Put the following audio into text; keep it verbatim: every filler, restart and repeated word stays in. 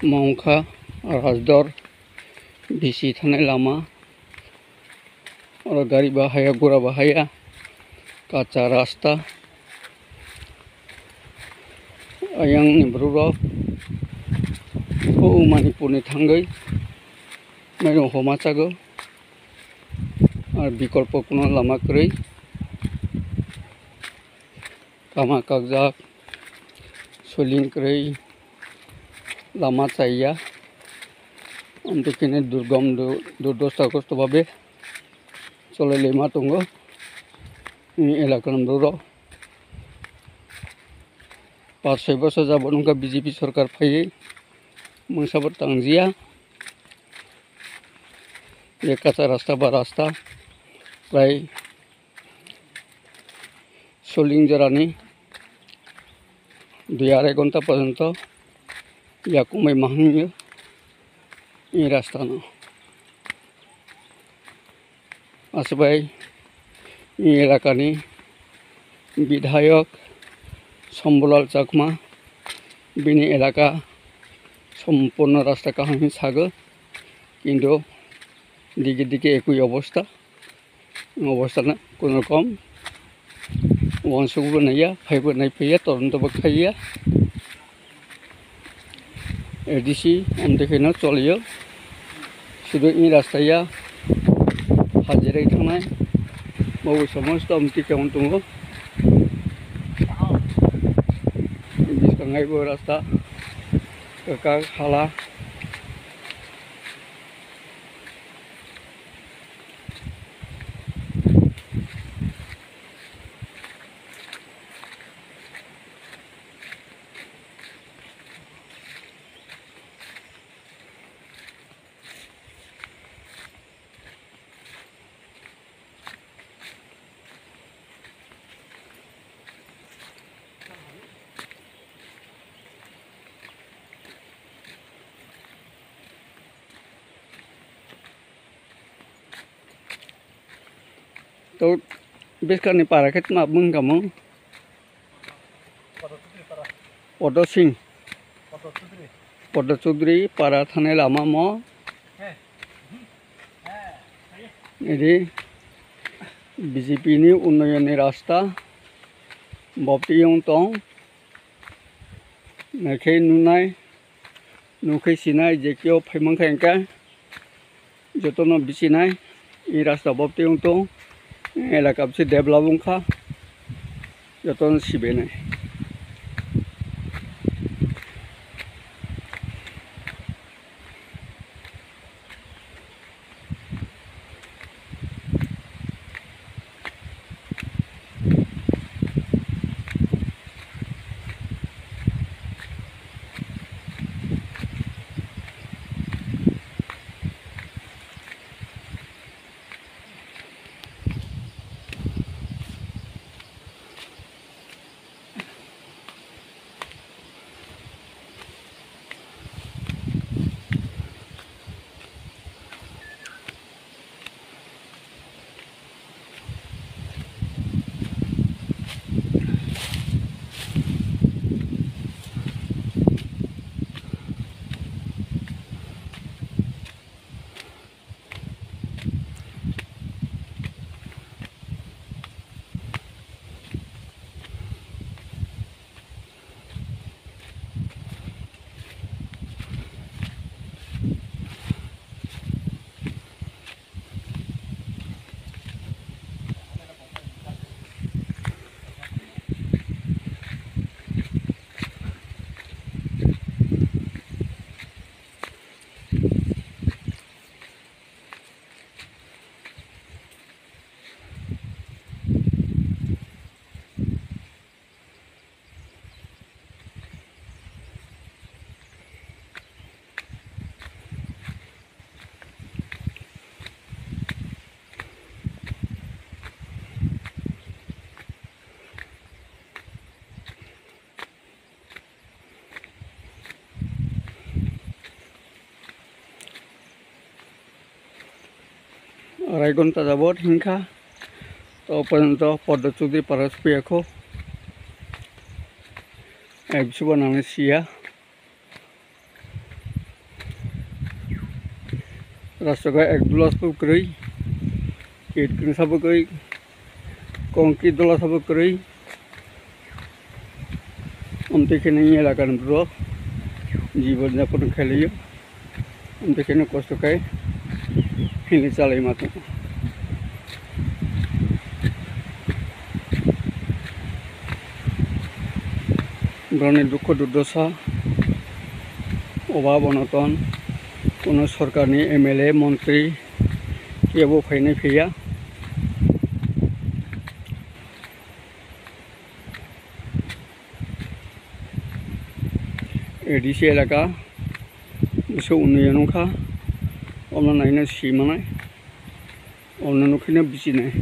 Mongkha Rajdor bisi thanai lama. Oro gari bahaya, gura bahaya, kacha rasta. Ayang ni bwrwk rok o Manipur ni thangwi mairung homa chago. Ar bikolpo kuno lama kwrwi. Kama kakjak, soling kwrwi, lama chaya. Amtwi khe durgom du-, durdosta kosto babe cholai lema tongo. Ni elaka ni borok rok. Pas soi bosor jabo nungkha B J P sorkar phaiwi, mungsa bo tangjia. Ye kacha rasta ba rasta prai soling jorani dui arai ghonta porjonto yakung bai mahangyo i rasta no. Aswk bai i elakani bidhayok Shambhulal Chakma bini elaka sompurno rasta kaham hinwi sago, kintu digi digi ekui obostha. Obostha no kunurokom uansukbo naiya, phaibo naiphaiya, todonto bo khaiya. A D C amtwi khe no choliyo. Sudu i rasta ya hajirai thangnai. Bo somosto amtwi khe wng tongo. Bwskango bo rasta kwchak hala. To bwskangni para khe tma bwng kamo? Podo Singh. Podo Chaudhary para thanai lama mo. Iri B J P ni unnoyon ni rasta boptiyong tong. Naikhe nunai. Nukhe sinai je kio phaimankha hwnkhe jotono bichinai, i rasta boptwi wngtong, elaka bisi develop wngkha, jotono sibainai. Arai ghonta jabot hinkha, to porjonto Poddo Chowdhury para sophiya kho. Ai bisibo nangni siya. Rasta khe ek dola sabo kwrwi, kit kwrwi sabo kwrwi, kongkit dola sabo kwrwi. Amtwi kheno elakani borok jibon japon khailaiyo. Amtwi kheno kosto khai hini chalai ma tongo. Borokni dukho durdosa, obab onoton, kuno sorkarni M L A, montri kebo phainai phiya. A D C elaka, bwswk unnoyon wngkha, omo naino si manai, omo nukhuino bichinai.